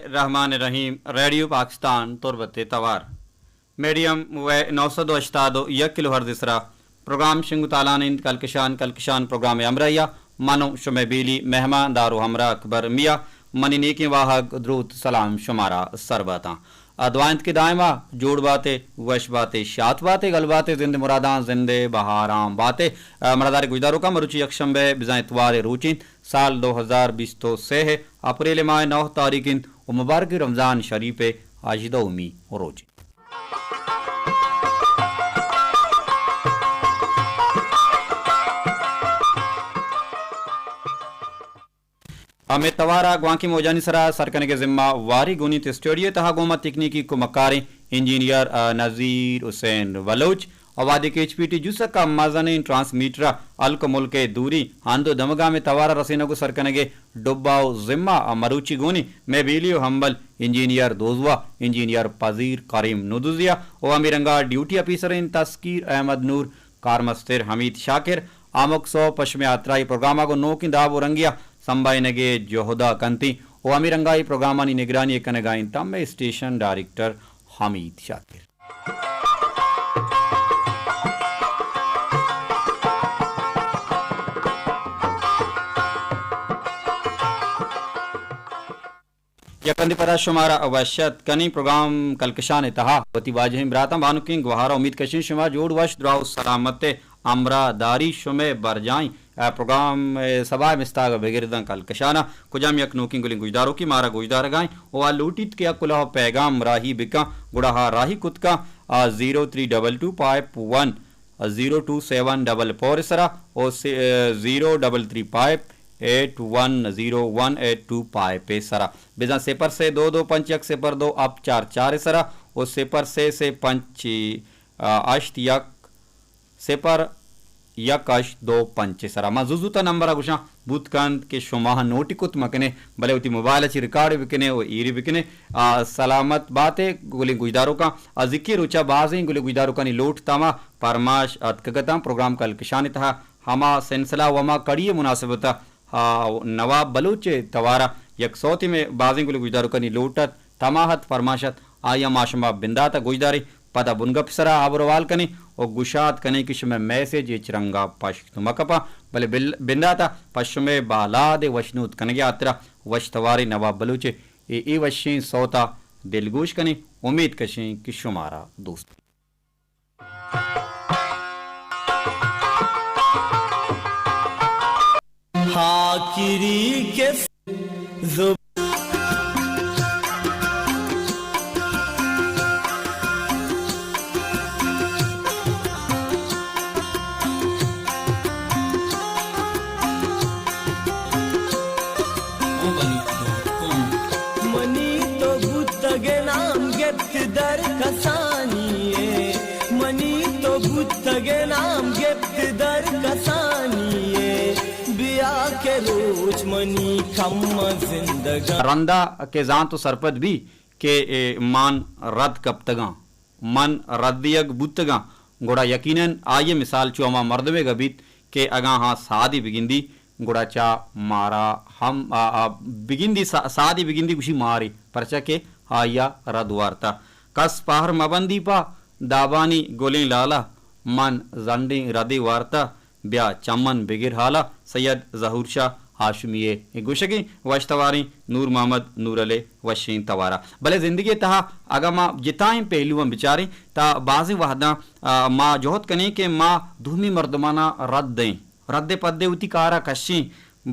الرحمن الرحیم۔ ریڈیو پاکستان تربت ءِ توار، میڈیم ویو نو سد و ہشتاد و یک کلو ہرتز ءِ سرا پروگرام شنگ و تالان انت۔ کلکشان، کلکشان پروگرام ءِ ہمراہی ءَ من و شمئے بیلی مہمان دار و ہمراہ اکبر میاں۔ منی نیکیں واہگ، دروت، سلام شمارا سر باتاں۔ آ دعا انت کہ دائما جوڑ باتے، وش باتے، شات باتے، گل باتے، زند مراداں زند بہاراں باتے۔ آ، مڑادار گوشداروکاں، مروچی یک شنبہ بزاں اتوار روچ انت، سال دو ہزار بیست و سے ءِ اپریل ماہ ءِ نو تاریخ انت و مبارک رمضان شریف ءِ ہژدہمی روچ انت۔ ہمے توار ءَ گوانکیں موجانی سرا سر کنگ ءِ ذمہ واری گون انت۔ اسٹوڈیو ءِ تہا گوں ما تکنیکی کمکاریں انجینئر، آ، نذیر حسین بلوچ، آ وہدے کہ ایچ پی ٹی جوسک ءَ مزنیں ٹرانسمیٹر ءَ ہلک ءُ ملک ءِ دوری ہند ءُ دمگاں ہمے توار ءَ رسینگ ءُ سر کنگ ءِ ڈبہ ءُ ذمہ ءَ مروچی گون انت مئے بیلی ءُ ہمبل انجینئر دوزواہ انجینئر پذیر کریم نودوزی ءَ، ءُ ہمے رنگ ءَ ڈیوٹی آفیسر انت تسکیر احمد نور، کارمستر حمید شاکر، آمک سہب پہ شمئے ہاترا اے پروگرام ءَ گوں نوکیں داب ءُ رنگے ءَ سمبھائینگ ءِ جہد ءَ کنت انت ءُ ہمے رنگ ءَ اے پروگرامانی نگرانی ءَ کنگ ءَ انت مئے اسٹیشن ڈائریکٹر حمید شاکر۔ یک رندے پدا شمارا وش اتک کنیں پروگرام کلکشان ءِ تہا۔ وتی واجہیں براتاں، بانکیں گوہاراں، امید کشیں شما جوڑ وش، دراہ ءُ سلامت ءُ ہمراہ داری شمئے برجائیں، آ، پروگرام ءِ سبا ءِ مستاگ ءَ بگر داں کلکشان ءَ کجام یک نوکیں گلیں گوشداروکے مارا گوشدارگ ءَ انت ءُ آ لوٹیت کہ یک کلوہ پیغام راہی بکن، گڑا آ راہی کت کن آ zero three double two five one zero two seven double four ءِ سرا ءُ سے-، zero double three five eight one zero one eight two five ءِ سرا۔ بزاں صفر سے دو دو پنچ یک صفر دو ہفت چار چار ءِ سرا ءُ صفر سے سے پنچ، آ، ہشت یک صفر یک ہشت دو پنچ ءِ سرا۔ ما زو زوت ءَ نمبر ءَ گوشاں، بوت کنت کہ شما نوٹ ئے کت مہ کنے، بلے وتی موبائل ءَ چہ ریکارڈ ئے بکنے ءُ ایری بکنے۔ آ، سلامت بات ئے گلیں گوشداروکاں۔ آ، زکی روچ ءَ بازیں گلیں گوشداروکانی لوٹ تاما پرماش اتکگ اتاں۔ پروگرام کلکشان ءِ تہا ہما سلسلہ ءُ ہما کڑی ءِ مناسبت ءَ، آ، نواب بلوچ ءِ توار ءَ یک سوتے مئے بازیں گلیں گوشداروکانی لوٹ ات، تما ات، پرماش ات، آئی ءَ ما شما بندات ءَ گوشداریں، پدا بنگپ ءِ سرا ہبر ءُ احوال کنیں ءُ گشات کنیں کہ شمئے میسج ہچ رنگ ءَ پشت مہ کپاں، بلے بل-، بندات ءَ پہ شمئے بالاد ءِ وشنود کنگ ءِ ہاترا وش تواریں نواب بلوچ ءِ اے، اے وشیں سوت ءَ دلگوش کنیں، امیت کشیں کہ شمارا دوست ہاکری کس زب- منی تو بوتگ نام گپت در کسانی ءَ، منی تو بوتگ نام گپت در کسانی ءَ، بیا کہ روچ منی کم زندگاں۔ رندا کہ زانت ءُ سرپد بی کہ اے مان رد کپتگاں، من رد دیگ بوتگاں، گڑا یقیناً آئی ءِ مثال چو ہما مردمیگ ءَ بیت کہ اگاں آ سادے بگندی، گڑا چہ مارا ہم، آ، آ، بگندی سا-، سادے بگندی گوشی مارے، پرچا کہ آئی ءَ رد وارتہ۔ کس پہر مہ بندی پہ دابانی گلیں لالا، من زنڈیں ردے وارتہ، بیا چمن بگر حالا۔ سید ظہور شاہ ہاشمی ءِ گوشگیں وش تواریں نور محمد نورل ءِ وشیں توارا۔ بلے زندگی ءِ تہا اگاں ما جتائیں پہلواں بچاریں، تا بازیں وہداں، آ، ما جہد کنیں کہ ما دومی مردمانا رد دیں، رد ءِ پد ءَ وتی کارا کشیں،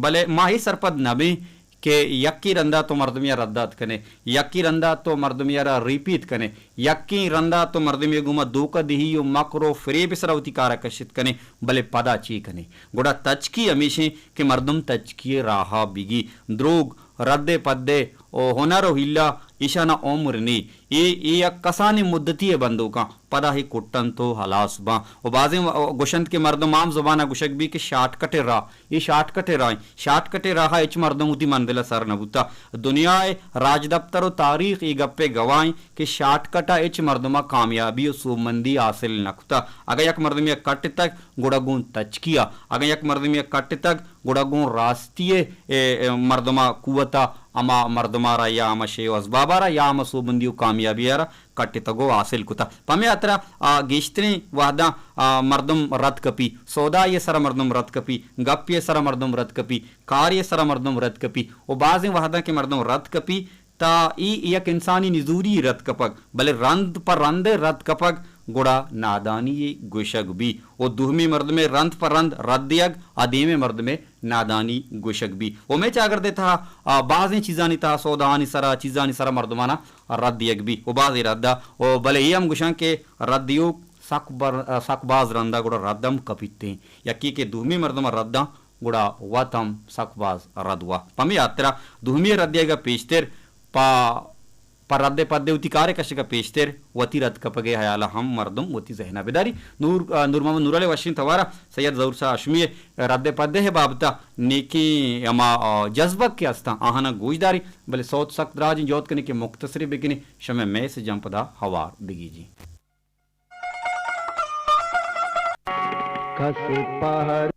بلے ما اے سرپد نہ بیں کہ یکے رندا تو مردمے ءَ رد دات کنے، یکے رندا تو مردمے ءَ را ریپیت کنے، یکیں رندا تو مردمے ءَ گوما دھوکہ دہی ءُ مکر ءُ فریب ءِ سرا وتی کارا کشت کنے، بلے پدا چے کنے؟ گڑا تچکی ہمیشیں کہ مردم تچکی ءِ راہا بگی۔ دروگ، رد ءِ پد ءَ ءُ ہنر ءُ ہیلا ایشانا عمر نی۔ اے، اے یک کسانیں مدتی ءِ بندوکاں، پدا اے کٹنت ءُ ہلاس باں۔ ءُ بازیں و-، گوشنت کہ مردم عام زبانا گوشگ بی کہ شارٹ کٹ ءِ راہ، اے شارٹ کٹ ءِ راہ انت۔ شارٹ کٹ ءِ راہ ءَ ہچ مردم وتی منزل ءَ سر نہ بوتہ۔ دنیا ءِ راجدپتر ءُ تاریخ اے گپ ءِ گواہ انت کہ شارٹ کٹ ءَ ہچ مردم ءَ کامیابی ءُ سوبمندی حاصل نہ کتہ۔ اگاں یک مردمے ءَ کٹ اتگ، گڑا گوں تچکی ءَ۔ اگاں یک مردمے ءَ کٹ اتگ، گڑا گوں راستی ءِ، اے، اے، مردم ءَ قوت ءَ ہما مردمارا یا ہما شے و اسبابارا یا ہما سوبمندی و کامیابیارا کٹتگ و حاصل کتہ۔ پمے ہاترا، آ، گیشتریں وہداں، آ، مردم رد کپی، سودائے سرا مردم رد کپی، گپے سرا مردم رد کپی، کارے سرا مردم رد کپی و بازیں وہداں کہ مردم رد کپی، تا اے یک انسانی نزوری رد کپگ، بلے رند پہ رند ء رد کپگ گڑا نادانی یے گوشگ بی۔ و دومی مردمے رند پہ رند رد دیگ آ دیمے مردمے نادانی گوشگ بی۔ و مئے چاگرد ء تہا، آ، بازیں چیزانی تہا، سوداہانی سرا، چیزانی سرا مردمانا رد دیگ بی و بازیں ردا و بلے اے ہم گوشاں کہ رد دیوک سک بر-، سک باز رندا گڑا رد ہم کپیتیں۔ یکے کہ دومی مردما رداں گڑا وت ہم سک باز رد وا۔ پمے ہاترا دومی ء رد دیگ ء پیشتر پہ، پہ رد ء پد ء وتی کار ء کشگ ء پیشتر وتی رد کپگ ء ہیال ء ہم مردم وتی ذہن ء بداری۔ نور، آ، نور محمد نورل ء وشیں توار ء سید ظہور شاہ ہاشمی ء رد ء پد ء بابت ء نیکیں ہما، آ، جذبگ کہ استاں آہاناں گوش داریں، بلے سوت سک دراجیں، جہد کنیں کہ مختصرے بکنیں، شمئے میسجاں پدا ہوار بگیجیں۔ کس پہر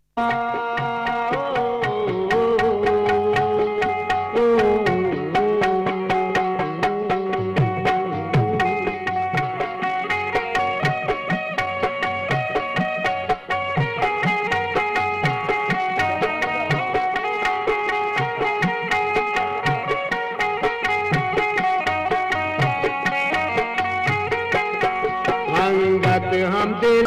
انگت ہم دل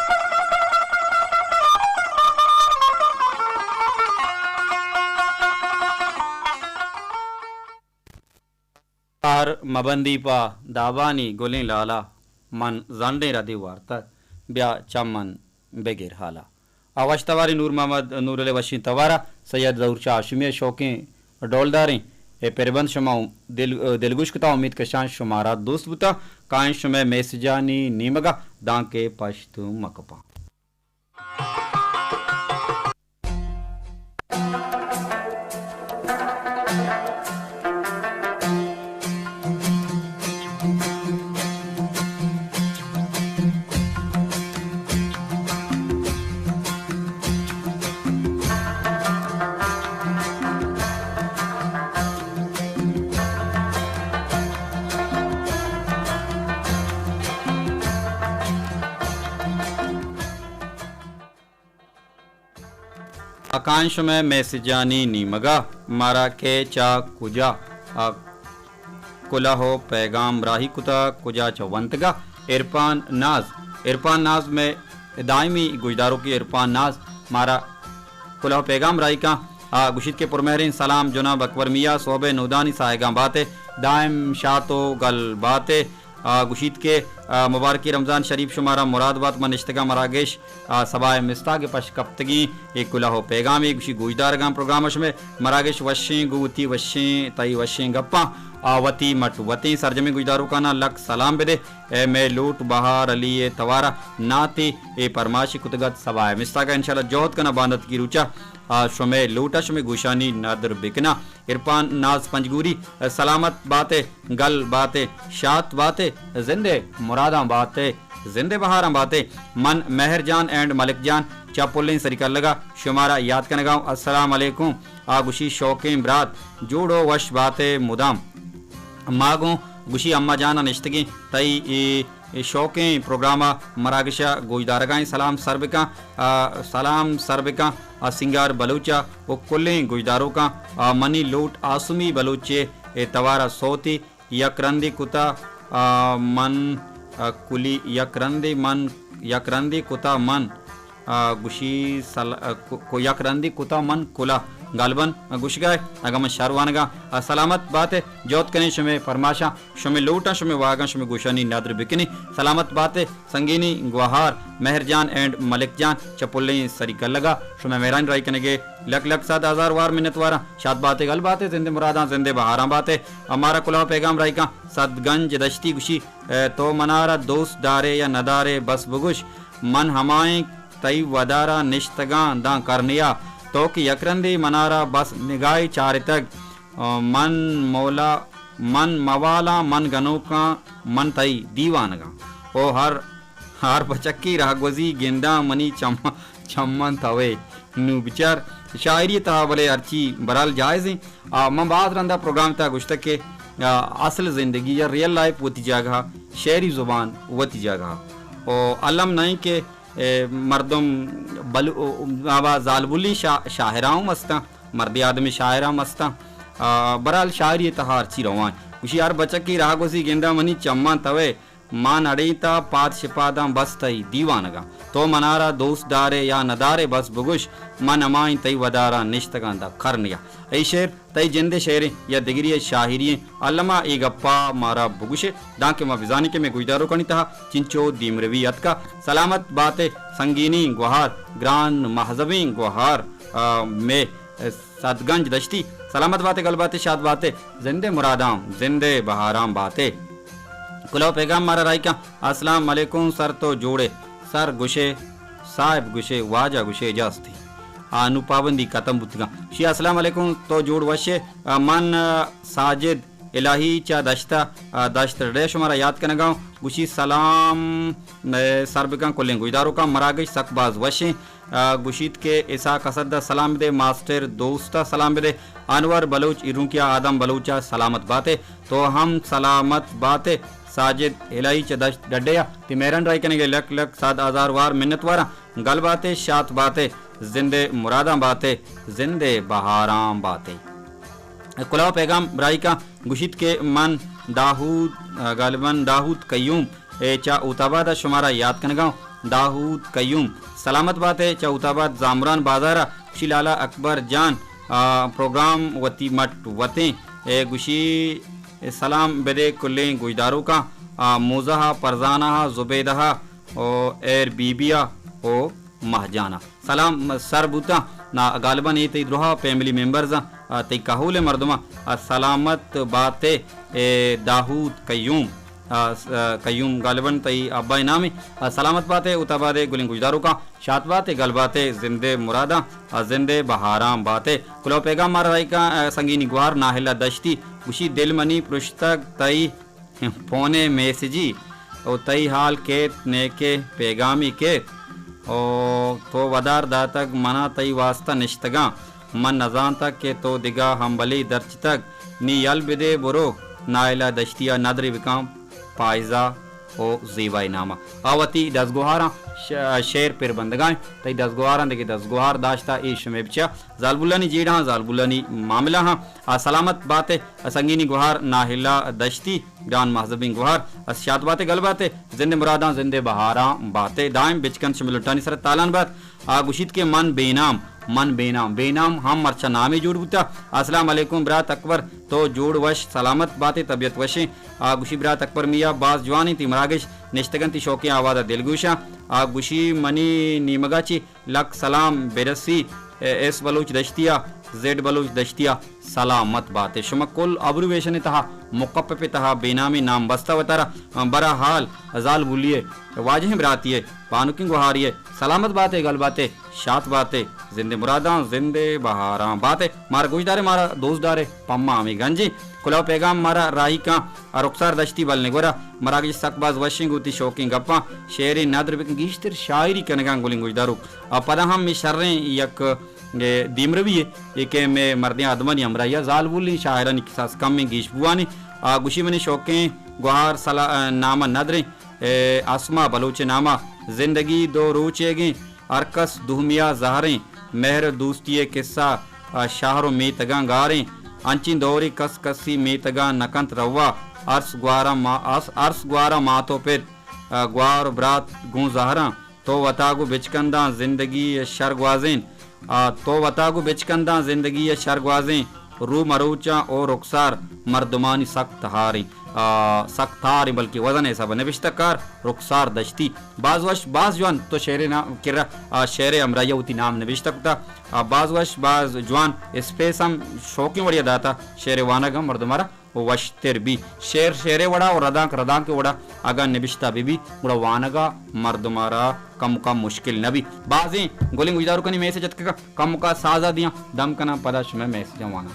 سہر مبندی پہ دابانی گلیں لالا، من زنڈیں ردے وارتگ، بیا چہ من بگر حالا۔ آ وش تواریں نور محمد نورل ء وشیں توار ء سید ظہور شاہ ہاشمی ء شوکیں ڈولداریں اے پربند شما دل، دلگوش کتا، امید کشاں شمارا دوست بوتا۔ کائیں شمئے میسجانی نیمگا، دانکہ پشت مکپاں۔ اکاں شمئے میسجانی نیمگا، مارا کئے چہ کجا، آ، کلہ و پیغام راہی کتا، کجا چہ ونتگا۔ عرفان ناز، عرفان ناز مئے دائمی گوشداروکے۔ عرفان ناز مارا کلہ و پیغام راہی کاں، آ، گوشیت کہ پرمہریں سلام جناب اکبر میاں، سہب ء نودانی ساہگاں بات ئے، دائم شات و گل بات ئے۔ آ، گوشیت کہ، آ، مبارکی رمضان شریف شمارا مراد بات۔ من نشتگاں مراگش، آ، سبا ء مستاگ ء پش کپتگیں اے کلہ و پیغامے۔ گوشی گوشدارگاں پروگرام ء شمئے مراگش وشیں، گوں وتی وشیں، تئی وشیں گپاں، آ، وتی مٹ وتیں سرجمیں گوشداروکاناں لک سلام بدے۔ اے مئے لوٹ بہار علی ء توار ء ناتے اے پرماشی کتگ ات۔ سبا ء مستاگ ء انشاءاللہ جہد کناں بانداتکی روچ ء، آ، شمئے لوٹ ء شمئے گوشانی ندر بکناں۔ عرفان ناز پنجگوری، سلامت بات ئے، گل بات ئے، شات بات ئے، زند ئے مراداں بات ئے، زند ئے بہاراں بات ئے۔ من مہر جان اینڈ ملک جان چہ پلیں سری کلگ ء شمارا یات کنگاؤں۔ السلام علیکم۔ آ گوشی شوقیں برات، جوڑ و وش بات ئے مدام۔ ما گوں گوشی اماں جان ء نشتگیں، تئی اے اے شوقیں پروگرام ء مراگش ء گوشدارگائیں سلام سر بکن، آ، سلام سر بکن، آ، سنگار بلوچ ء و کلیں گوشداروکاں، آ، منی لوٹ آسمی بلوچ ء اے توار ء سوتی یک رندی کتا، آ، من، آ، کلی یک رندی من، یک رندی کتا من، آ، گوشی سل-، آ، کو-، کو-، یک رندی کتا من کلا۔ غالباً گوشگائے، اگاں من شر وانگاں، آ، سلامت بات ئے، جہد کنیں شمئے پرماشاں، شمئے لوٹاں، شمئے واہگاں، شمئے گوشانی ندر بکنیں۔ سلامت بات ئے، سنگینی گوہار، مہر جان اینڈ ملک جان چہ پلیں سری کلگا، شمئے مہرانی راہی کنگے لک لک صد ہزار وار منت واراں۔ شاد بات ئے، گل بات ئے، زند ئے مراداں، زند ئے بہاراں بات ئے۔ ہمارا کلہ و پیغام راہی کن، صد گنج دشتی گوشی، اے، تو منارا دوست دارے یا ندارے، بس بگوش، من ہمائیں تئی ودارا نشتگاں داں کرنیا، تو کہ یک رندے منارا بس نگاہے چارتگ، من مولا، من موالاں، من گنوکاں، من تئی دیوانگاں۔ او ہر، ہر بچکی راہگوزی گنداں منی چم-، چماں توئے۔ نوں بچار، شاعری تہا بلے ہرچی برحال جائز ایں۔ آ، من باز رندا پروگرام تہا گوشتگ کہ، آ، اصل زندگی یا ریئل لائف وتی جاگہ، شعری زبان وتی جاگہ۔ او الم نہ ایں کہ، اے، مردم بل-، او، آبا زالبولی شا-، شاعراں ہم استاں، مردی آدمی شاعراں ہم استاں۔ آ، برحال شاعری تہا ہرچی رواں۔ گوشی ہر بچکی راہ گوزی گندا منی چماں توے، مان اڑینتا پاد شپاداں بس تئی دیوانگاں۔ تو منارا دوست دارے یا ندارے بس بگوش، من ہمائیں تئی وداراں نشتگاں داں کرنیا۔ اے شعر تئی جندے شعریں یا دگری شاعری ایں؟ الما اے گپا مارا بگوشے، دانکہ ما بزانیں کہ مئے گوشداروکانی تہا چنچو دیمروی اتکا۔ سلامت باتے سنگینیں گوہار، گران مہذبیں گوہار، آ، مئے سدگنج دشتی۔ سلامت باتے، گل باتے، شاد باتے، زندے مراداں، زندے بہاراں باتے۔ کلو پیغام مارا راہی کن۔ السلام علیکم سر، تو جوڑے؟ سر گوشے، صاحب گوشے، واجہ گوشے، اجازتی۔ آ، نو پابندی ختم بوتگاں۔ شی السلام علیکم، تو جوڑ وشے؟ آ، من، آ، ساجد الہی چہ دشتا، آ، دشت ڈے شمارا یاد کنگاؤں۔ گوشی سلام، اے، سر بکن کلیں گوشداروکاں، مراگش سک باز وشیں۔ آ، گوشیت کہ اسحاق اسد ء سلام بدے، ماسٹر دوست ء سلام بدے، انور بلوچ ایرونکیا آدم بلوچ ء سلامت باتے۔ تو ہم سلامت باتے۔ ساجد الہی چہ دشت ڈڈے ء تی مہران رائی کنگے لک لک صد ہزار وار منت واراں۔ گل باتے، شات باتے، زندے مراداں باتے، زندے بہاراں باتے۔ کلاو پیغام برائی کا گوشیت کہ من داہود، غالباً داہود قیوم اے چہ اوتاباد ء شمارا یات کنگاؤں۔ داہود قیوم سلامت باتے۔ چہ اوتاباد زامران بازار ء گوشی لالا اکبر جان، آ، پروگرام وتی مٹ وتیں۔ اے گوشی سلام بدے کلیں گوشداروکاں، آ، موزہ ء، پرزانہ ء، زبیدہ ء، او ایر بی بی ء، او مہجان ء۔ سلام سر بوتاں۔ نا، غالباً اے تئی دروہ فیملی ممبرز آں، آ، تئی کہول ء مردماں، آ، سلامت باتے، اے، داہود قیوم، آ، س-، آ، قیوم غالباً تئی ابا ء نام ایں۔ آ، سلامت باتے، اوتاباد ء گلیں گوشداروکاں، شات باتے، گل باتے، زندے مراداں، آ، زندے بہاراں باتے۔ کلو پیغام مارا رائیکاں، آ، سنگینی گوہار ناہلا دشتی، گوشی دل منی پرشتگ تئی پونے میسجی او تئی حال کیت، نیکے پیگامی کیت او تو ودار داتگ منا تئی واسطہ نشتگاں۔ من نزانتگ کہ تو دگہ ہمبلی درچتگ۔ نی یل بدے برو نائلہ دشتیا ندرے بکن پائزہ او زیبائی نامہ۔ آ وتی دزگوہاراں ش-، شعر پر بندگائیں۔ تئی دزگوہاراں دگہ دزگوہار داشتہ اے شمے بچیا۔ زالبولانی جیڑہ ہاں، زالبولانی معاملہ ہاں۔ آ سلامت باتے، آ سنگینی گوہار ناہلا دشتی، گران مہذبیں گوہار، آ شات باتے، گل باتے، زندے مراداں، زندے بہاراں باتے، دائم بچکند شمے لٹانی سر تالان بات۔ آ گوشیت کہ من بینام، من بینام، بینام ہم مرچا نامے جوڑ بوتا۔ السلام علیکم برات اکبر، تو جوڑ وش سلامت باتے، طبیعت وشیں۔ آ گوشی برات اکبر میا باز جوانیں، تی مراگش نشتگنتی شوقیں آواز دلگوشاں۔ آ گوشی منی نیمگا چی لک سلام برسی، اے، ایس بلوچ دشتیا، زیڈ بلوچ دشتیا، سلامت باتے۔ شما کل ابرویشن تہا، مکپپ تہا، بینامی نام بستہ وتارا، برا حال، زال بولیے، واجہیں براتیے، بانکیں گوہاریے، سلامت باتے، گل باتے، شات باتے، زندے مراداں، زندے بہاراں باتے۔ مارا گوش دارے، مارا دوست دارے، پما ہمیں گنجی۔ کلاو پیغام مارا راہی کاں، آ رخسار دشتی بل نگورا، مراگش سک باز وشیں گوتی شوقیں گپاں، شعریں ندر بکن گیشتر شاعری کنگاں گلیں گوشداروک۔ آ پدا ہم می شریں یک، اے، دیمروی اے، اے کہ مے مردیں آدمانی ہمراہی ء زالبولیں شاعرانی کساس کمیں گیش بوانی۔ آ گوشی منی شوقیں گوہار سلا-، نامہ ندریں، اے، اسما بلوچ نامہ زندگی دو روچیگیں، ہر کس دومی ء زہریں، مہر دوستی ء کسہ، آ، شہر و میتگاں گاریں، انچیں دورے کس کسی میتگاں نکنت روا، ارس گوارا ما-، ارس، ارس گوارا مات و پت، آ، گوار و برات گوں زہراں، تو وتا گوں بچکنداں زندگی ء شر گوازین، آ، تو وتا گوں بچکنداں زندگی ء شر گوازین، رو مروچاں او رخسار مردمانی سک تہاریں، آ، سک تہاریں بلکہ وزن ء حساب ء نبشتہ کار رخسار دشتی۔ باز وش، باز جوان تو شعرے نام کرا، آ، شعرے ہمراہی ء وتی نام نبشتہ کتا۔ آ، باز وش، باز جوان اسپیس ہم شوقیں وڑیا داتا، شعرے وانگ ہم مردم ء را وشتر بی۔ شعر شعرے وڑا و ردانک ردانک وڑا اگاں نبشتہ بہ بی، گڑا وانگا مردم ء را کم کم مشکل نہ بی۔ بازیں گلیں گوشداروکانی میسج اتکگا، کم کا سازا دیاں، دم کناں پدا شمئے میسجاں واناں۔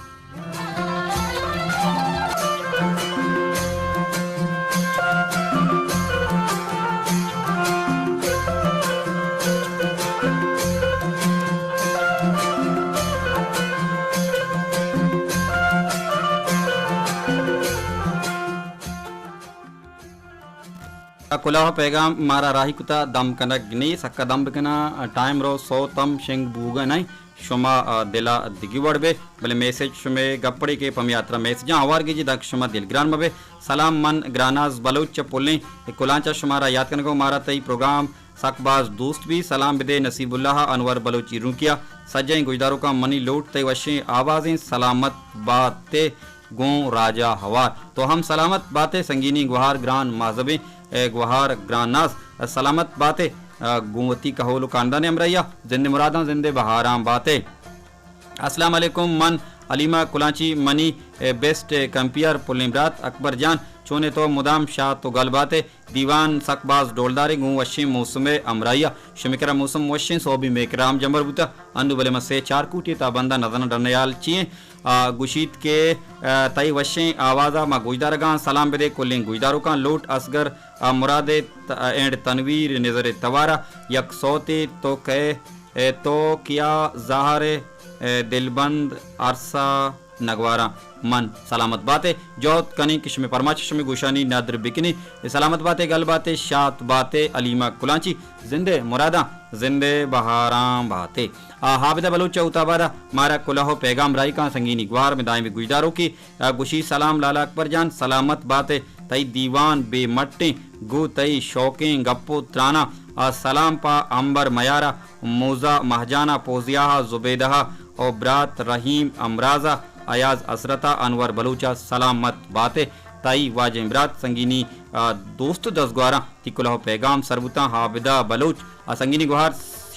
کلوہ پیغام مارا راہی کتا، دم کنگ نی، سکا دم بکناں، ٹائم رو، سوت ہم شنگ بوگا نئیں۔ شما، آ، دلا دگی وڑ بے، بلے میسج شمے گپڑے کہ پمی ہاترا میسجاں ہوار گیجی دانکہ شما دلگران مبے۔ سلام، من گراناز بلوچ چہ پلیں کلانچا شمارا یات کنگو، مارا تئی پروگرام سک باز دوست بی۔ سلام بدے نصیب اللہ، انور بلوچ ایرونکیا، سجہیں گوشداروکاں منی لوٹ تئی وشیں آوازیں۔ سلامت باتے گوں راجا ہوار۔ تو ہم سلامت باتے سنگینی گوہار گران مہذبیں، اے، گوہار گران ناز، سلامت باتے، آ، گوں وتی کہول و کاندان ہمراہیا۔ زندے مراداں زندے بہاراں باتے۔ السلام علیکم، من حلیمہ کلانچی، منی، اے، بیسٹ، اے، کمپیئر پلیں برات اکبر جان، چونے تو مدام شات و گل باتے۔ دیوان سک باز ڈولداریں گوں وشیں موسم ء ہمراہی ء۔ شمے کرا موسم وشیں، سہبی مے کرا ہم جمبر بوتہ۔ انو بلے ما سے چار کوٹی تا بندہ نزاناں ڈنیال چی ایں۔ آ، گوشیت کہ، آ، تئی وشیں آواز ء ما گوشدارگاں۔ سلام بدے کلیں گوشداروکاں۔ لوٹ اصغر، آ، مراد ت-، اینڈ تنویر نظر توارا یک سوتے تو کئے، اے تو کیا زہر، اے دلبند ارسا نگواراں۔ من سلامت باتے، جہد کنیں کہ شمے پرماچ شمے گوشانی ندر بکنیں۔ اے سلامت باتے، گل باتے، شات باتے، علیمہ کلانچی، زندے مراداں، زندے بہاراں باتے۔ آ، حابدہ بلوچ چہ اوتابادا مارا کلہو پیغام راہی کاں، سنگینی گوہار میں دائمی گوشداروکی، آ، گوشی سلام لالا اکبر جان، سلامت باتے، تئی دیوان بے مٹیں، گو تئی شوقیں گپ و ترانا، آ، سلام پا امبر میارا، موزہ مہجانا، پوزیاہا زبیدہا، او برات رحیم امرازا، ایاز حسرتا، انور بلوچا سلامت باتے۔ تئی واجہیں برات سنگینی، آ، دوست و دزگواراں تی کلہو پیغام سر بوتاں۔ حابدہ بلوچ، آ، سنگینی گوہار،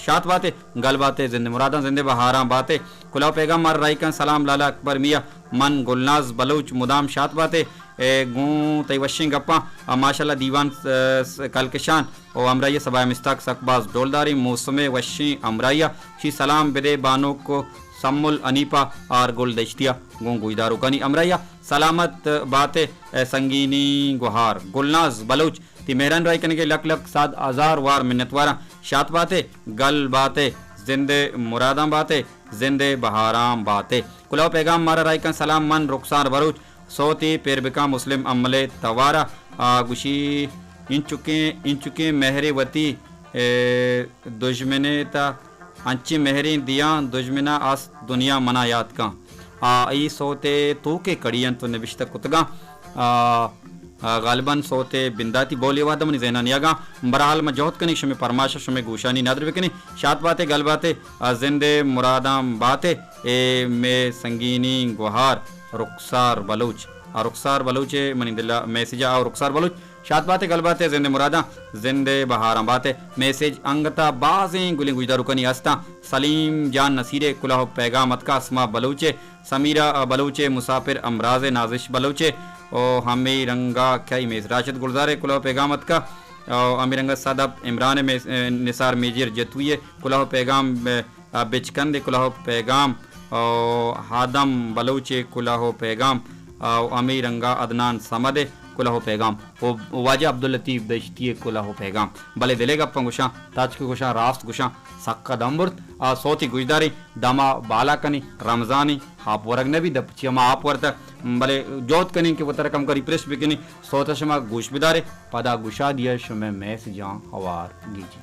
شات باتے، گل باتے، زند مراداں زندے بہاراں باتے۔ کلہو پیغام مارا راہی کن، سلام لالا اکبر میاں، من گلناز بلوچ، مدام شات باتے، اے، گوں تئی وشیں گپاں، آ، ماشاءاللہ دیوان، س-، س-، کلکشان، او ہمراہی ء سبا ء مستاک سک باز ڈولداریں موسم ء وشیں ہمراہی ء۔ شی سلام بدے بانک و سمل انیپا آر گل دشتی ء گوں گوشداروکانی ہمراہی ء۔ سلامت باتے اے سنگینی گوہار۔ گلناز بلوچ تی مہران راہی کنگے لک لک صد ہزار وار منتواراں۔ شات باتے، گل باتے، زندے مراداں باتے، زندے بہاراں باتے۔ کلہو پیغام مارا راہی کن، سلام من رخسار بلوچ، سوتے پیر بکاں مسلم امل ء توار ء۔ آ، گوشی انچکیں، انچکیں مہرے وتی، اے، دژمن ء تہ انچیں مہریں دیاں، دژمن ء است دنیا منا یات کن۔ آ، ای سوت ء توک ء کڑی انت و نبشتہ کتگاں۔ آ، آ، غالباً سوت ء بنداتی بولے وہد منی ذہن ء نیاگاں۔ بہرحال ما جہد کنیں شمے پرماش ء شمے گوشانی ندر بکنیں۔ شات باتے، گل باتے، آ، زند ء مراداں باتے۔ اے مے سنگینی گوہار رخسار بلوچ۔ آ رخسار بلوچ ء منی دل ء میسج ء آؤ رخسار بلوچ۔ شات باتے، گل باتے، زند ء مراداں، زند ء بہاراں باتے۔ میسج انگتا بازیں گلیں گوشداروکانی ہستاں۔ سلیم جان نصیر ء کلہو پیغام اتکا، اسما بلوچ ء، سمیرہ بلوچ ء، مسافر امراز ء، نازش بلوچ ء، او ہمے رنگا کئی میس راشد گلزار ء کلہو پیغام اتکا، او ہمے رنگا صدف عمران ء، میس-، نثار میجر جتوئی ء کلہو پیغام، آ، بچکند ء کلہو پیغام، او آدم بلوچ ء کلہو پیغام، او ہمے رنگا عدنان صمد ء کلہو پیغام، او واجہ عبداللطیف دشتی ء کلہو پیغام۔ بلے دل ء گپاں گوشاں، تچک گوشاں، راست گوشاں، سکا دم برت۔ آ، سوتے گوشداریں، دما بالا کنیں، رمضانیں، آپ ورگ نہ بی، دپ چیا ما آپ ورتہ۔ بلے جہد کنیں کہ وترا کم کری پریش بکنیں، سوت شما گوش بدارے، پدا گشادی ء شمے میسجاں ہوار گیجی۔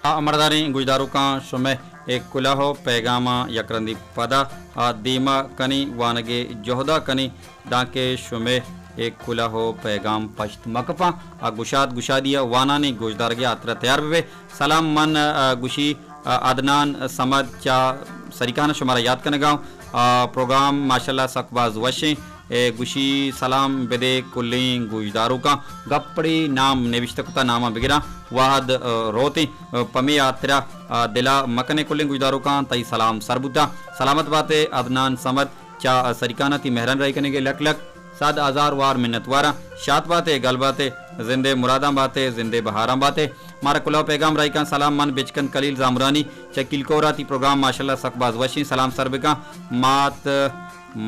آ، مرداریں گوشداروکاں شمئے اے کلہو پیغاماں یک رندی پدا آ دیما کنیں، وانگے جہدا کنیں، دانکہ شمئے اے کلہو پیغام پشت مکپاں۔ آ گشاد گشادی ء وانانی گوشدارگے ہاترا تیار ببے۔ سلام من، آ، گوشی، آ، عدنان صمد چہ سریکان شمارا یاد کنگا اوں۔ آ، پروگرام ماشاءاللہ سک باز وشیں۔ اے گوشی سلام بدے کلیں گوشداروکاں۔ گپڑی نام نوشتہ کتا، ناماں بگراں۔ واحد، آ، روتیں، آ، پمے آترا، آ، دلا مکنے کلیں گوشداروکاں، تئی سلام سر بوتا۔ سلامت باتے عدنان صمد چا سریکانا، تی مہران رائی کنگے لک لک صد ہزار وار منت واراں۔ شات باتے، گل باتے، زندے مراداں باتے، زندے بہاراں باتے۔ مارا کلہو پیغام رائی کن۔ سلام، من بچکند کلیل زامرانی چہ کلکورا، تی پروگرام ماشاءاللہ سک باز وشیں، سلام سر بکن۔ مات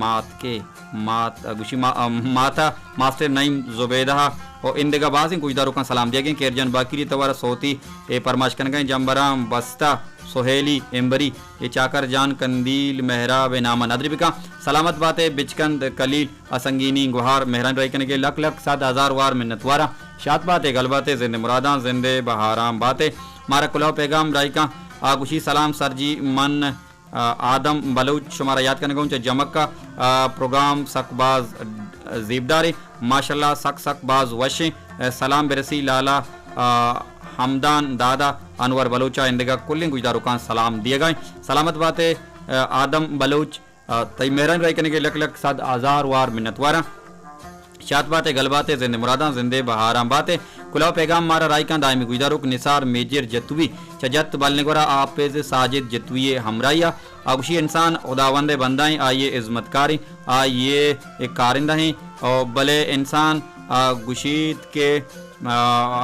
مات کے مات گوشی ما-، ماتا ماسٹر نعیم زبیدہ و اندگہ بازیں گوشداروکاں سلام دیگیں۔ کیر جان باکری توارا صوتی اے پرماش کنگیں۔ جمبراں بستہ سہیلی امبری اے چاکر جان کندیل مہراب نامہ ندر بکاں۔ سلامت باتے بچکند کلیل ء سنگینی گوہار مہران رائی کنگے لک لک صد ہزار وار منت واراں۔ شات باتے، گل باتے، زندے مراداں، زندے بہاراں باتے۔ مارا کلہو پیغام رائی کن۔ آ گوشی سلام سر جی، من آ، آدم بلوچ شمارا یات کنگا اوں چہ جمک ء، آ، پروگرام سک باز زیبداریں، ماشاءاللہ سک سک باز وشیں۔ آ، سلام برسی لالا، آ، ہمدان دادا، انور بلوچ ء اندگہ کلیں گوشداروکاں سلام دیگائیں۔ سلامت باتے، آ، آدم بلوچ، آ، تئی مہران رائی کنگے لک لک صد ہزار وار منت واراں۔ شات باتے، گل باتے، زندے مراداں، زندے بہاراں باتے۔ کلہو پیغام مارا رائی کن دائمی گوشداروک نثار میجر جتوی چہ جت بلنگورا آپیز ساجد جتوی ء ہمراہی ء۔ آ گوشی انسان خداوند ء بندہ ایں، آئی ء ہزمتکار ایں، آئی ء کارندہ ایں، او بلے انسان آ گوشیت کہ آ،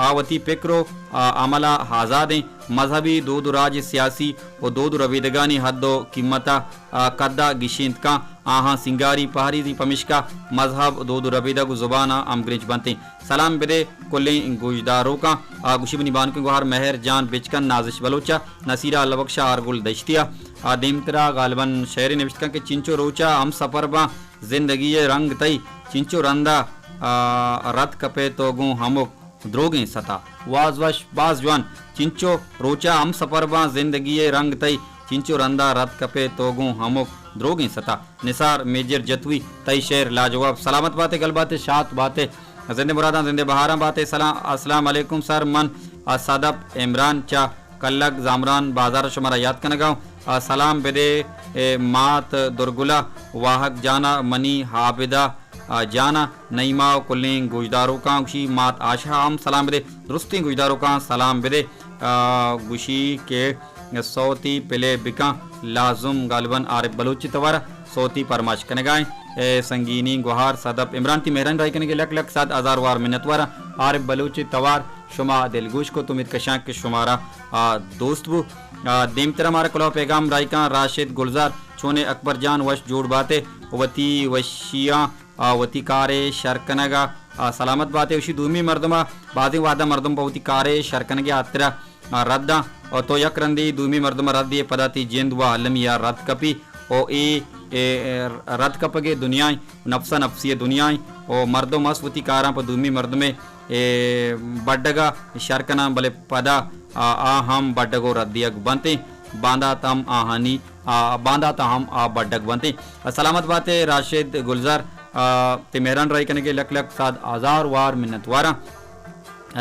آ وتی پکر و، آ، عمل ء آزاد ایں۔ مذہبی دود و راج، سیاسی و دود و ربیدگانی حد و قیمت ء، آ، قد ء گیشینت کن، آہاں سینگاری پہریزی، پمشکا مذہب، دود و ربیدگ و زبان ء ہمگرنچ بنتیں۔ سلام بدے کلیں گوشداروکاں۔ آ گوشی منی بانکیں گوہار مہر جان بچکن نازش بلوچ ء، نصیرہ اللہ بخش ء آرگل دشتی ء۔ آ دیمترا غالباً شعرے نوشت کن کہ چنچو روچ ء ہم سفر باں زندگی ء رنگ تئی، چنچو رند ء، آ، رد کپے تو گوں ہمک دروگیں ستا۔ واز وش، باز جوان۔ چنچو روچا ہم سفر باں زندگی ء رنگ تئی، چنچو رندا رد کپے تو گوں ہمک دروگیں ستا۔ نثار میجر جتوی، تئی شعر لاجواب۔ سلامت باتے، گل باتے، شات باتے، زندے مراداں، زندے بہاراں باتے۔ سلام، السلام علیکم سر، من، آ، صدف عمران چہ کلگ زامران بازار شمارا یات کنگا اوں۔ آ، سلام بدے، اے، مات درگلہ، واہگ جانا، منی عابدہ، آ، جانا، نعیمہ و کلیں گوشداروکاں گوشی، مات آشا ہم سلام بدے، درستیں گوشداروکاں سلام بدے۔ آ، گوشی کہ صوتی پلے بکاں، لازم غالباً عارف بلوچ توار صوتی پرماش کنگائیں۔ اے سنگینی گوہار صدف عمران، تی مہران رائی کنگے لک لک صد ہزار وار منت واراں۔ عارف بلوچ توار شما دلگوش کت، امید کشاں کہ شمارا، آ، دوست بو۔ آ، دیمترا مارا کلہو پیغام رائی کن راشد گلزار، چونے اکبر جان، وش جوڑ باتے، وتی وشیاں، آ، وتی کارے شر کنگا، آ، سلامت باتے۔ وشی دومی مردما، بازیں وہدا مردم پہ وتی کارے شر کنگے ہاترا، آ، رداں، و تو یک رندی دومی مردما ردی پدا تی جند و المی یا رد کپی، و اے، اے، اے، رد کپگے دنیائیں، نفسا نفسی دنیائیں، و مردم اس وتی کاراں پہ دومی مردمے اے بڈگ ء شر کناں، بلے پدا آ، آ ہم بڈگ و ردیگ بنت انت۔ باندات ہم آہانی، آ، باندات ہم آ بڈگ بنت انت۔ سلامت باتے راشد گلزار، آ، تی مہران رائی کنگے لک لک صد ہزار وار منت واراں۔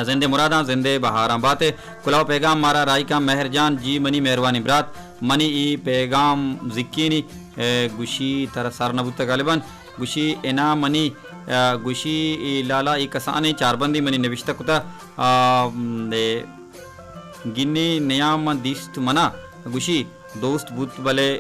زندے مراداں، زندے بہاراں باتے۔ کلہو پیغام مارا رائی کن مہر جان، جی منی مہروانیں برات، منی ای پیغام زکینی، اے، گوشی ترا سر نہ بوتگ غالباً۔ گوشی اناں منی، آ، گوشی اے لالا اے کسانیں چاربندی منی نبشتہ کتہ، آ، م، اے، گنی نیام من دیست منا، گوشی دوست بوت بلے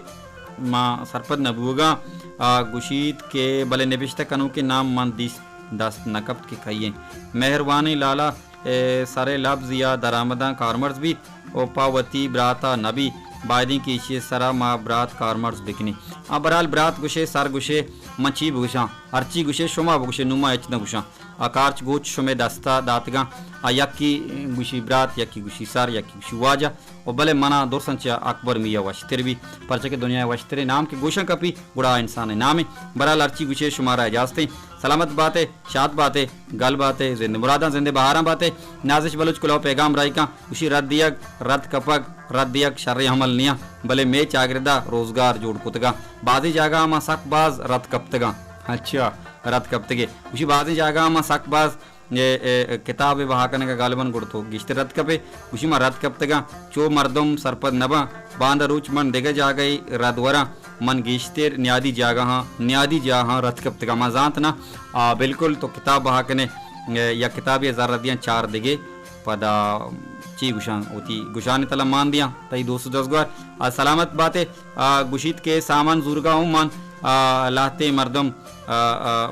ما سرپد نہ بوگاں، آ، گوشیت کہ بلے نبشتہ کنوکیں نام من دیست دست نہ کپت کہ کئییں۔ مہروانیں لالا، اے، سرے لبز یا درآمداں کارمرز بیت۔ و پہ وتی برات ء نبی، بائدیں کہ ایشی ء سرا ما برات کارمرز بکنیں۔ آ، برحال برات گوشے، سر گوشے، من چی بگوشاں؟ ہرچی گوشے شما بگوشے، نوں ما ہچ نہ گوشاں۔ آ کارچ گوچ شمے دستا داتگاں۔ آ یکی گوشی برات، یکی گوشی سر، یکی گوشی واجہ۔ و بلے منا درساں چہ اکبر میاں وشتر بی، پرچہ کہ دنیا ء وشتریں نام کہ گوشاں کپی، گڑا آ انسان ء نامے۔ برحال ہرچی گوشے شمارا اجازتیں۔ سلامت باتے، شات باتے، گل باتے، زند مراداں، زند بہاراں باتے۔ نازش بلوچ کلہو پیغام رائی کن، گوشی رد دیگ، رد کپگ، رد دیگ شریں عمل نیاں، بلے مے چاگردا روزگار جوڑ کتگاں۔ بازیں جاگہ ما سک باز رد کپتگاں۔ اچھا، رد کپتگے۔ گوشی بازیں جاگہ ما سک باز اے، اے، کتاب ء بہا کنگ ء غالباً گڑ تو گیشتر رد کپے۔ گوشی ما رد کپتگاں، چو مردم سرپد نہ باں۔ باندا روچ من دگہ جاگہے رد وراں۔ من گیشتر نیادی جاگہاں، نیادی جاہاں رد کپتگاں۔ ما زانت نہ، آ، بالکل تو کتاب بہا کنے، اے، یک کتابے زر ردیاں چار دگے، پدا چی گوشاں، وتی گوشانی تلا مان دیاں، تئی دوست و دزگوار۔ آ، سلامت باتے، آ، گوشیت کہ سامان زورگا ہوں من، آ، لہتے مردم، آ، آ،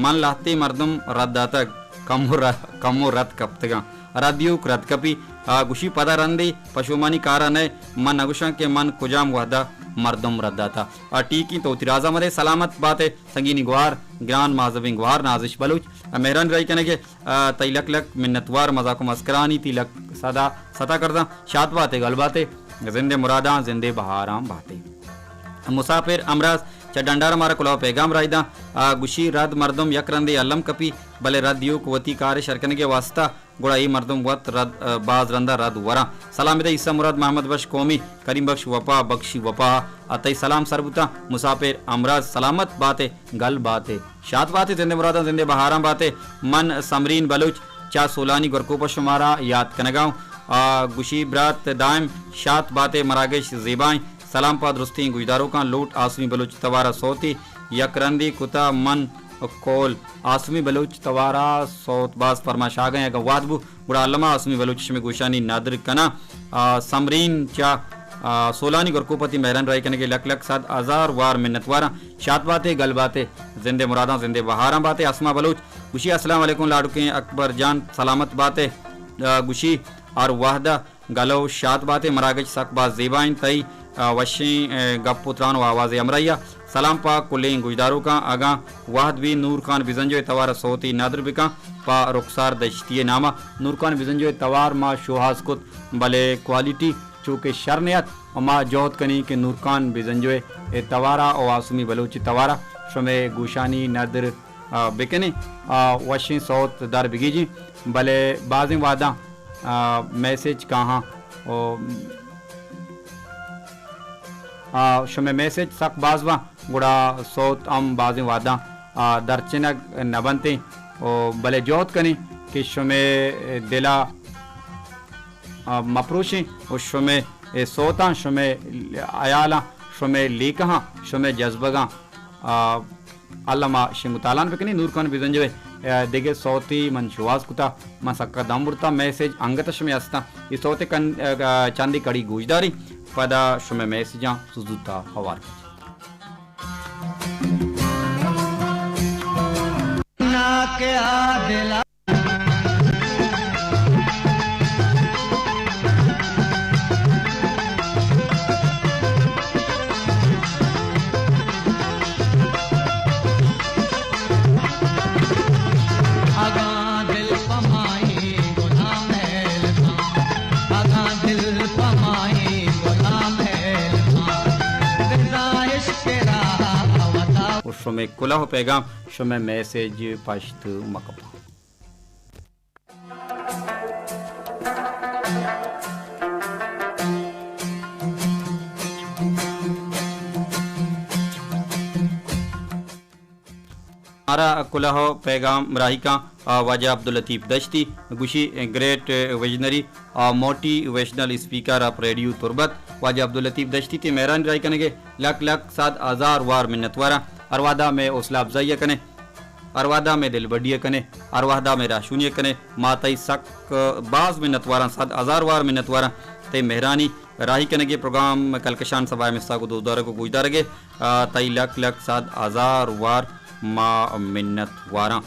من لہتے مردم رد داتگ، کمو ر-، کمو رد کپتگاں۔ رد دیوک رد کپی، آ، گوشی پدا رندے پشومانی کارا نئے، من نگوشاں کہ من کجام وہدا مردم رد داتا۔ آ، ٹیکی تو وتی رازا مدے، سلامت باتے، سنگینی گوہار، گران مہذبیں گوہار نازش بلوچ، آ، مہرانی راہی کنگے، آ، تئی لک لک منتوار، مزاک و مسکرانی تئی لک صدا ستا کرداں، شات باتے، گل باتے، زندے مراداں، زندے بہاراں باتے۔ مسافر امراض چہ ڈنڈار مارا کلوہ پیغام راہی داں، آ، گوشی رد مردم یک رندے الم کپی، بلے رد دیوک وتی کارے شر کنگے واسطہ گڑا اے مردم وت رد، آ، باز رندا رد وراں۔ سلام بدے عیسی مراد، محمد بخش قومی، کریم بخش وپا، بخشی وپا، آ، تئی سلام سر بوتاں۔ مسافر امراض سلامت باتے، گل باتے، شات باتے، زندے مراداں، زندے بہاراں باتے۔ من سمرین بلوچ چا سولانی گورکوپ ء شمارا یات کنگا ہوں۔ آ، گوشی برات دائم شات باتے، مراگش زیبائیں۔ سلام پہ درستیں گوشداروکاں، لوٹ آسمی بلوچ توارا سوتے یک رندے کتا من کول۔ آسمی بلوچ توارا سوت باز فرمائش آگئیں، اگاں وہد بو گڑا الما آسمی بلوچ شمے گوشانی ندر کناں۔ آ، سمرین چا، آ، سولانی گورکوپ ء تئی مہرانی راہی کنگے لک لک صد ہزار وار منتواراں۔ شات باتے، گل باتے، زندے مراداں، زندے بہاراں باتے۔ اسما بلوچ گوشی السلام علیکم لاڈکیں اکبر جان، سلامت باتے۔ آ، گوشی ہر وہدہ گلو شات باتے، مراگش سک باز زیبا انت تئی، آ، وشیں، آ، گپ و تران و آوازے ہمراہیا۔ سلام پہ کلیں گوشداروکاں، اگاں وہد بی نور خان بزنجو ء توار ء سوتے ندر بکن پہ رخسار دشتی ء نام ء۔ نور خان بزنجو ء توار ما شوہاز کت، بلے کوالٹی چو کہ شر نیات و ما جہد کنیں کہ نور خان بزنجو ء توار ء و آسمی بلوچ ء توار ء شمئے گوشانی ندر آ، بکنیں، آ، وشیں سوت در بگیجیں، بلے بازیں وہداں، آ، میسج کاہاں، او، آ، شمئے میسج سک باز باں، گڑا سوت ہم بازیں وہداں، آ، درچنگ نہ بنتیں، او، بلے جہد کنیں کہ شمئے دلا، آ، مپروشیں و شمئے سوتاں، شمئے ہیالاں، شمئے لیکہاں، شمئے جذبگاں، آ، الما شنگ و تالان بکنیں۔ نور خان بزنجو ء دگہ سوتے من شوہاز کتا، من سکا دم برتا، میسج انگت شمے ہستاں۔ اے سوت کن، آ، چندے کڑی گوشداریں، پدا شمے میسجاں زوتا ہوار کن۔ و شمئے کلوہ و پیغام، شمئے میسج پشت مکپاں۔ مارا کلوہ و پیغام راہی کاں، آ، واجہ عبداللطیف دشتی گوشی، گریٹ ویژنری، آ، motivational speaker of radio Turbat. واجہ عبداللطیف دشتی تئی مہرانی راہی کنگے لک لک صد ہزار وار منتواراں۔ ہر وہدا مئے حوصلہ افزائی کنے۔ ہر وہدا مئے دلبڈی ء کنے، ہر وہدا مئے راہشونی ء کنے۔ ما تئی سک باز منتواراں، صد ہزار وار منتواراں تئی مہرانی راہی کنگے پروگرام کلکشان سبا ء مساگ و دوست دارگ و گوشدارگ ء، آ، تئی لک لک صد ہزار وار ما منتواراں۔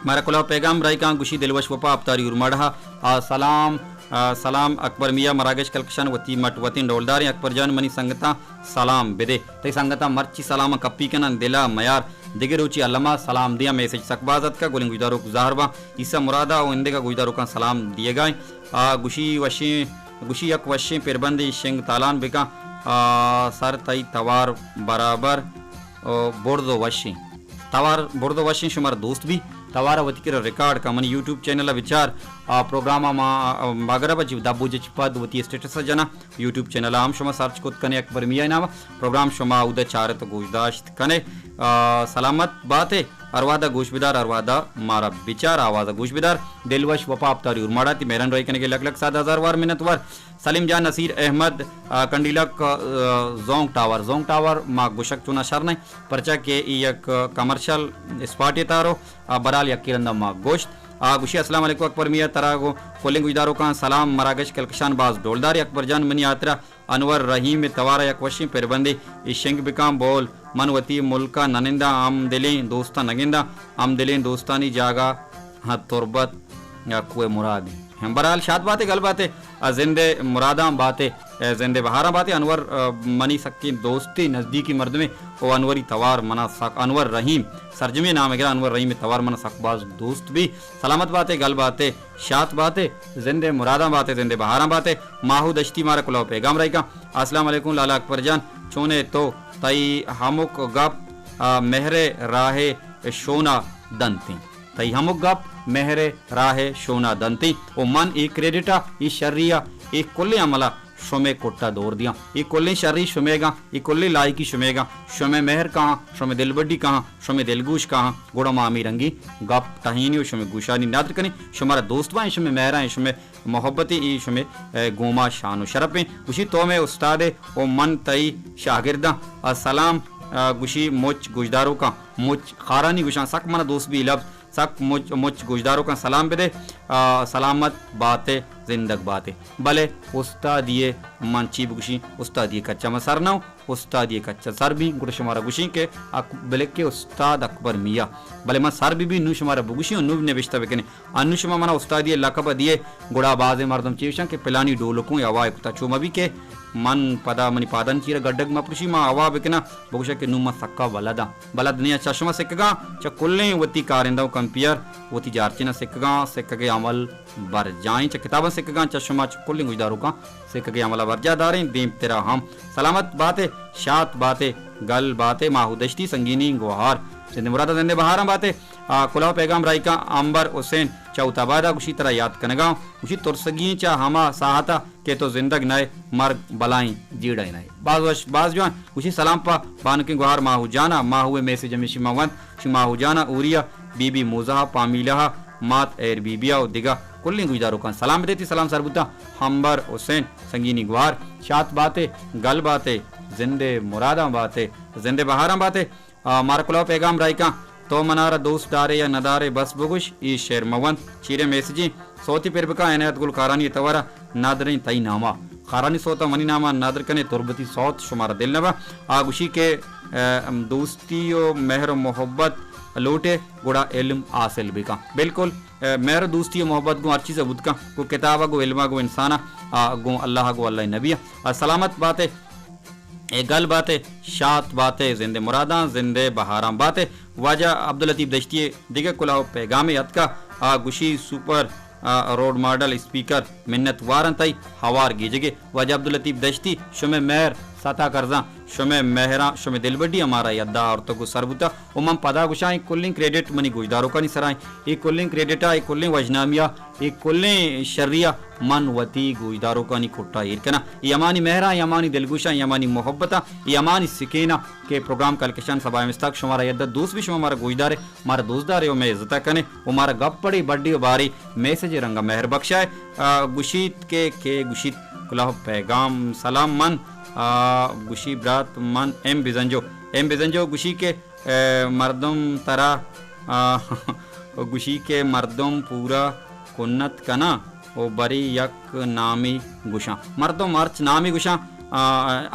مارا کلوہ پیغام راہی کاں گوشی دلوش وپا اپتاری اورماڑہ ء، آ، سلام، آ، سلام اکبر میاں مراگش کلکشان وتی مٹ وتیں ڈولداریں اکبر جان منی سنگتاں سلام بدے۔ تئی سنگتاں مرچی سلاماں کپی کناں، دل ء میار دگہ روچی الما سلام دیاں۔ میسج سک باز اتکا، گلیں گوشداروک زہر باں، عیسی مرادا و اندگہ گوشداروکاں سلام دیگائیں۔ آ، گوشی وشیں، گوشی یک وشیں پربندے شنگ تالان بکاں۔ آ، سر تئی توار برابر، او، برز و وشیں۔ توار برز و وشیں شمار دوست بی۔ توار وتی کرا ریکارڈ کن، منی یوٹیوب چینل ء بچار۔ آ، پروگرام ء ما، آ، مغرب ء چہ دبوجہ چہ پد وتی اسٹیٹس ء جناں۔ یوٹیوب چینل ء ہم شما سرچ کت کنے اکبر میاں نام ء۔ پروگرام شما اود ء چارت و گوش داشت کنے۔ آ، سلامت باتے، ہر وہد ء گوش بدار، ہر وہد ء مارا بچار، آواز ء گوش بدار۔ دلوش وپا اپتاری اورماڑا تئی مہران راہی کنگے لک لک صد ہزار وار منت وار۔ سلیم جان، نصیر احمد، آ، کنڈیلک، آ، زونگ ٹاور، زونگ ٹاور ما گوشگ چونا شر نہ، پرچا کہ ای یک کمرشل اسپاٹے تارو، آ، برال یکی رندا ما گوشت۔ آ، گوشی، السلام علیکم اکبر میاں، ترا گوں کلیں گوشداروکاں سلام، مراگش کلکشان باز ڈولدار اکبر جان، منی ہاترا انور رحیم توارا یک وشیں پربندے ای شنگ بکاں بول، من وتی ملکا نننداں، ہم دلیں دوستاں نگنداں، ہم دلیں دوستانی جاگہ ہاں تربت یا کوہ مراد ہیں۔ ہم بہرحال شاد باتے، گل باتے، آ، زندے مراداں باتے، آ، زندے بہاراں باتے۔ انور، آ، منی سکیں دوستی نزدیکی مردمے، او انوری توار منا سک، انور رحیم سرجمی نام گرا، انور رحیم توار منا سک باز دوست بی۔ سلامت باتے، گل باتے، شات باتے، زندے مراداں باتے، زندے بہاراں باتے۔ ماہو دشتی مارا کلاو پیغام رائکاں۔ السلام علیکم لالا اکبر جان، چونے تو؟ تئی ہمک گپ، آ، مہر راہ شونا دنتیں۔ تئی ہمک گپ مہر راہ شونا دنتیں۔ او من ای کریڈٹ ء، ای شری ء، ای کلیں عمل ء شمے کٹ ء دور دیاں۔ ای کلیں شری شمیگاں، ای کلیں لائکی شمیگاں۔ شمے مہر کہاں، شمے دلبڈی کہاں، شمے دلگوش کہاں، گڑا ما ہمے رنگیں گپ ٹہینی و شمے گوشانی ندر کنیں۔ شمارا دوست بائیں، شمے مہرائیں، شمے محبتیں، ای شمے، اے، گوما شان و شرپیں۔ گوشی تو مے استادے و من تئی شاگرداں۔ ء سلام، ء گوشی مچ گوشداروکاں، مچ خارانی گوشاں، سک منا دوست بی لفظ، سک مچ، مچ گوشداروکاں سلام بدے۔ ء سلامت باتے، زندگ باتے۔ بلے استادی ء من چی بگوشیں؟ استادی ء کچا من سر نہ اوں۔ استادی ء کچ ء سر بیں، گڑا شمارا گوشیں کہ اک-، بلکہ استاد اکبر میاں۔ بلے من سر بہ بی، نوں شمارا بگوشیں و نوں نبشتہ بکنیں۔ انوں شما منا استادی ء لقب ء دیئے، گڑا بازیں مردم چے گوشاں کہ پلانی ڈولکوں ہوا ء کتا۔ چو مہ بی کہ من پدا منی پادانی چیرا گڈگ مہ پروشی، ما ہوا بکناں، بگوشاں کہ نوں من سکا بلداں۔ بلد نیاں، چہ شما سکگاں، چہ کلیں وتی کارندہ و کمپیئر وتی جارچیناں سکگاں، سکگ ء عمل برجائیں، چہ کتاباں سکگاں، چہ شما چہ کلیں گوشداروکاں سکگ ء عمل ء برجاہ داریں۔ دیمترا ہم سلامت باتے، شات باتے، گل باتے، ماہو دشتی، سنگینی گوہار، زندے مراد ء زندے بہاراں باتے۔ آ، کلاہ پیغام رائیکاں امبر حسین چہ اوت آباد ء گوشی ترا یات کنگاں، گوشی ترسگی ایں چہ ہما ساہت ء کہ تو زندگ نئے، مرگ بلائیں جیڑہ نئے۔ باز وش، باز جوان۔ گوشی سلام پہ بانکیں گوہار ماہو جانا۔ ماہو ء میسج ہمیشی ما ونت، شی ماہو جانا، اوریا، بی بی موزہ، پامیلہ، مات ایر بی بی و دگہ کلیں گوشداروکاں سلام بدے۔ تی سلام سر بوتاں۔ ہمبر حسین سنگینی گوہار، شات باتے، گل باتے، زندے مراداں باتے، زندے بہاراں باتے۔ آ، مارا کلاو پیغام رائیکاں، تو منارا دوست دارے یا ندارے بس بگوش، ای شعر مہ ونت۔ چیریں میسجیں سوتی پر بکا عنایت گل کارانی توارا، نادریں تئی ناما۔ خارانی سوتا منی ناما نادر کنے، تربتی سوت شمارا دل نبا۔ آ گوشی کہ، آ، دوستی و مہر و محبت لوٹے گڑا علم حاصل بکا۔ بالکل، آ، مہر و دوستی و محبت گوں ہر چیزا بوت کن، گوں کتابا، گوں علما، گوں انسانا، آ، گوں اللہ، گوں اللہ نبیا۔ آ، سلامت باتے۔ اے گل باتے، شات باتے، زندے مراداں، زندے بہاراں باتے۔ واجہ عبداللطیف دشتی ء دگہ کلاہ و پیغامے اتکا، آ گوشی سپر، آ، روڈ ماڈل اسپیکر منت وارن تئی ہوار گیجگے۔ واجہ عبداللطیف دشتی، شمے مہر ستا کرزاں، شمے مہراں، شمے دلبڈی ہمارا یدا آورتگ و سر بوتا۔ و من پدا گوشاں، اے کلیں کریڈٹ منی گوشداروکانی سرا ایں۔ اے کلیں کریڈٹ ء، اے کلیں وژنامی ء، اے کلیں شری ء من وتی گوشداروکانی کٹا ایر کناں۔ اے ہمانی مہراں، اے ہمانی دلگوشاں، اے ہمانی محبتاں، اے ہمانی سکیناں کہ پروگرام کلکشان سبا مستاک شمارا یدہ دوست بی، شما مارا گوشدارے، مارا دوست دارے و مئے عزتا کنے و مارا گپ پڑے بڈے و بارے میسج رنگا مہر بخشائے۔ آ، گوشیت کہ، کہ گوشیت کلاہ پیغام سلام من، آ، گوشی برات من ایم بزنجو، ایم بزنجو گوشی کہ اے، مردم ترا، آ، گوشی کہ مردم پورا کنت کناں و برے یک نامے گوشاں۔ مردم ہرچ نامے گوشاں، آ،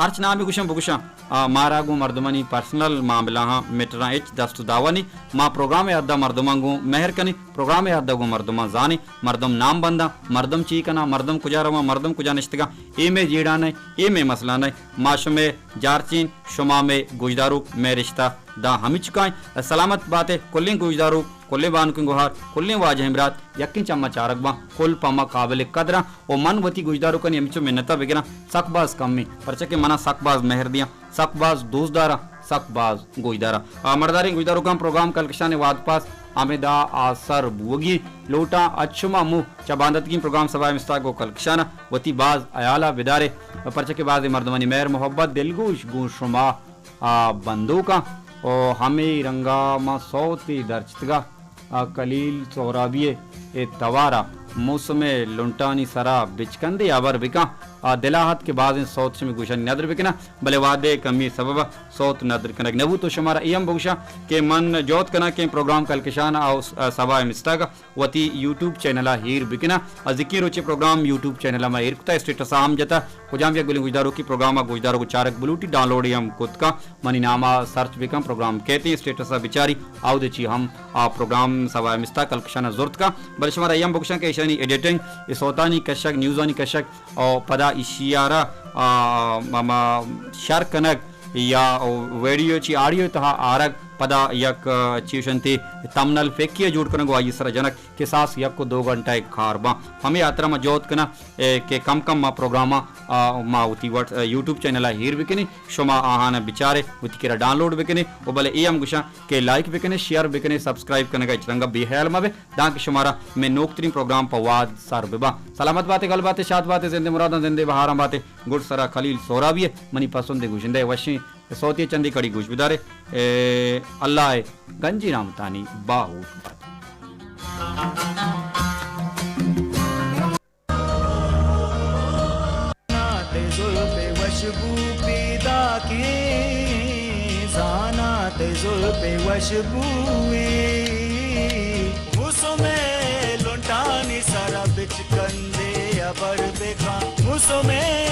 ہرچ نامے گوشاں بگوشاں۔ آ، مارا گوں مردمانی پرسنل معاملہاں میٹراں ہچ دست و دعوا نی۔ ما پروگرام ء حدا مردماں گوں مہر کنیں، پروگرام ء حدا گوں مردماں زانیں، مردم نام بنداں، مردم چی کناں، مردم کجا رواں، مردم کجا نشتگاں، اے مئے جیڑہ نہ، اے مئے مسئلہ نہ۔ ما شمئے جارچین، شما مئے گوشداروک، مئے رشتہ داں ہمینچکائیں۔ سلامت باتے کلیں گوشداروک، کلیں بانکیں گوہار، کلیں واجہیں برات، یکیں چماں چارگ باں، کل پہ ما قابل قدراں و من وتی گوشداروکانی ہمینچو منتا بگراں، سک باز کمیں، پرچہ کہ منا سک باز مہر دیاں، سک باز دوست داراں، سک باز گوشداراں۔ آ، مرداریں گوشداروکاں، پروگرام کلکشان واد پاس ہمدا آسر بوگی لوٹاں۔ اچ شما مو چہ باندتگیں پروگرام سبا مستاگ و کلکشان وتی باز حیالا بدارے، پرچہ کہ بازیں مردمانی مہر محبت دلگوش گوں شما آ بندوکاں و ہمے رنگا ما سوتے درچتگا آ کلیل سہرابی ء اے توارا موسم ء لنٹانی سرا بچکندے ہبر بکاں۔ آ، دل ءَ اَت کہ بازیں سوت شمئے گوشانی ندر بکناں، بلے وھدے کمی سبب ءَ سوت ندر کنگ نہ بوت۔ تو شمارا اے ہم بگوشاں کہ من جہد کناں کہ پروگرام کلکشان ءَ، آ، سبا ءِ مستاگ ءَ وتی یوٹیوب چینل ءَ ایر بکناں۔ آ، زکی روچے پروگرام یوٹیوب چینل ءَ ما ایر کتا، اسٹیٹس ءَ ہم جتا۔ کجام یک گلیں گوشداروکے پروگرام ءَ گوشداروک ءَ چارگ بلوٹی، ڈاؤنلوڈ ئے ہم کت کن، منی نام ءَ سرچ بکن، پروگرام کیت ایں، اسٹیٹس ءَ بچاری، آودے چی ہم آ پروگرام سبا ءِ مستاگ کلکشان ءَ زرت کن۔ بلے شمارا اے ہم بگوشاں کہ ایشانی ایڈیٹنگ، اے سوتانی کشگ، نیوزانی کشگ، او پدا ایشی ءَ را، آ، ما، ما شر کنگ یا ویڈیو چی آڈیو تہا آرگ، پدا یک، آ، چی گوشنتی تمنل فیکی ءَ جوڑ کنگ و آئی سرا جنگ کہ ساس یک و دو گھنٹہ ءِ کار باں۔ ہمے ہاترا ما جہد کناں، اے، کہ کم کم ما پروگراماں، آ، ما وتی وٹ-، آ، یوٹیوب چینل ءَ ایر بکنیں، شما آہان ءَ بچارے، وتی کرا ڈاؤنلوڈ بکنے و بلے اے ہم گوشاں کہ لائک بکنے، شیئر بکنے، سبسکرائب کنگ ءَ ہچ رنگ ءَ بے حیال مہ بے، دانکہ شمارا مئے نوکترین پروگرام پہ وہد سر بباں۔ سلامت باتے، گل باتے، شاد باتے، زندے مراداں، زندے بہاراں باتے۔ گڈ سرا خلیل سہرابی ءِ، منی پسندیں گوشندہ ءِ، وشیں سوتے چندے کڑی گوش بدارے۔ اے، اللہ ءِ گنجیں نامتانی باہوٹ باتے۔ زاناں تئی زلف ءِ وشبو پیداکیں، زاناں تئی زلف ءِ وشبو ءَ۔ موسم ءِ لنٹانی سرا بچکندے ہبر بکن، موسم ءِ